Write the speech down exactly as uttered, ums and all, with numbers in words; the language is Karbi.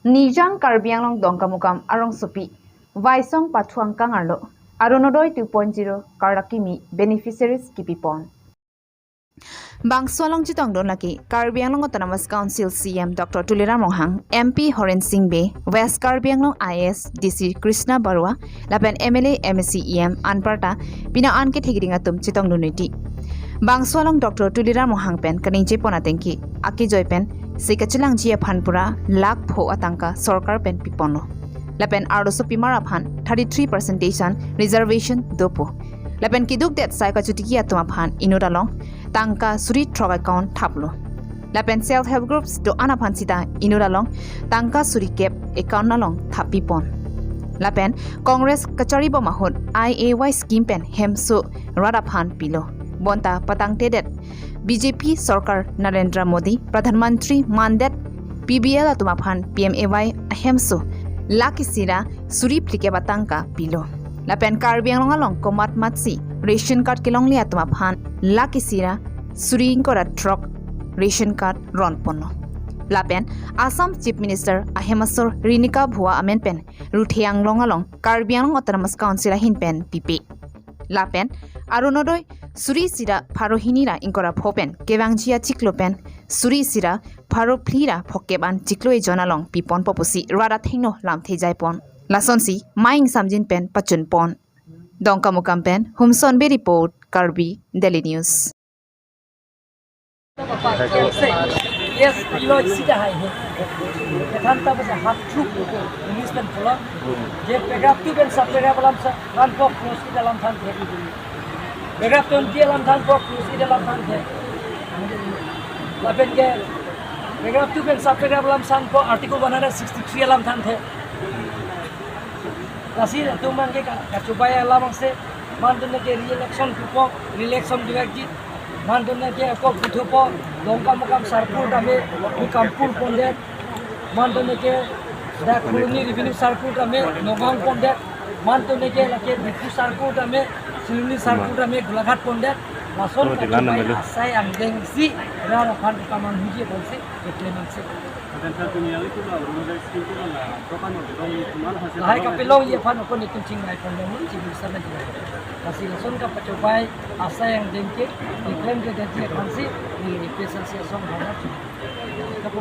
Nijang Karbi Anglong Dongkamukam arongsopi Vaisong pathu angkang arlo Arunodoi two point zero kardak kimi beneficiaries kipipon. Bangso along chetongdun lake Karbi Anglong Autonomous Council C E M Doctor Tuliram Ronghang, M P Horen Sing Bey, West Karbi Anglong I A S D C Krishna Barua, lapen M L A, M A C, E M anparta pina an kethekding atum chetongdun niti. Bangso along Doctor Tuliram Ronghang pen kaningje pon atengke akejoi pen si kachelangji aphan pura lakh pho atangka sorkar pen piponlo. Lapen arloso pimar aphan thirty-three percentage an reservation dopo. Lapen keduk det sai kachotiki atum aphan inut along tangka suri throk account thaplo. Lapen self help groups do-an aphan sita inut along tangka suri kep account along thap pipon. Lapen Congress kachari bom ahut I A Y scheme pen hemso rat aphan pilo. Bonta patangtedet B J P sorkar Narendra Modi Pradhan Mantri mandet P B L atum aphan P M A Y ahemso lakh isi ra suri phlikep atangka pilo. Lapen Karbi Anglong along komat matsi ration card kelongle atum aphan lakh isi ra suri ingkoi ra throk ration card ronponlo. Lapen Assam Chief Minister ahem asor Renuka Bhua amen pen Ruthe Anglong along Karbi Anglong Autonomous Council ahin pen pipe. Lapen Arunodoi suri isi ra pharo hini ra ingkoi ra pho pen kevangji achiklo pen suri isi ra pharo phli ra phokep an chiklo ejon along piponpo pusi rat athengno lamthe jaipon. Lasonsi Maing Samjin pen pachunpon. Dongkamukam pen Humson Bey report, Karbi Daily News. Yes, ilo isi ta hai he. Kethan ta basa half truth, English pen pulo. Je paragraph two pen sub paragraph alam sa, thanpo clause isi ta alam thanthe. Paragraph twenty alam thanpo, clause isi ta alam thanthe. Lapen ke paragraph two pen sub paragraph alam thanpo, article one hundred sixty-three alam thanthe. Lasi latum abang ke ka-, kachobei alam angse, mantu neke re-election pupo, re-election duakji, mantu neke ako puthupo, Dongkamukam circle tame, Bikampur pondet, mantu neke dak Colony Revenue Circle tame, Nagaon pondet, mantu neke lake Diphu circle tame, Siloni circle tame, Golaghat pondet, lason Oh, di lana kachobei melu. Asai angdeng si, rat aphan kamang huji ponsi, keklem angse. Lapen sir, pini yang itu lah, Arunodoi scheme itu lah, prokan itu dong, itu mana hasil Lahai dong, kapelongji aphan ako netum chingvai pon dong, Chief Minister na chingvai. Lasi lason kapachobei asai angdeng ke, iklem ke gaji aphansi, di P S L C asong bhana. Kapu.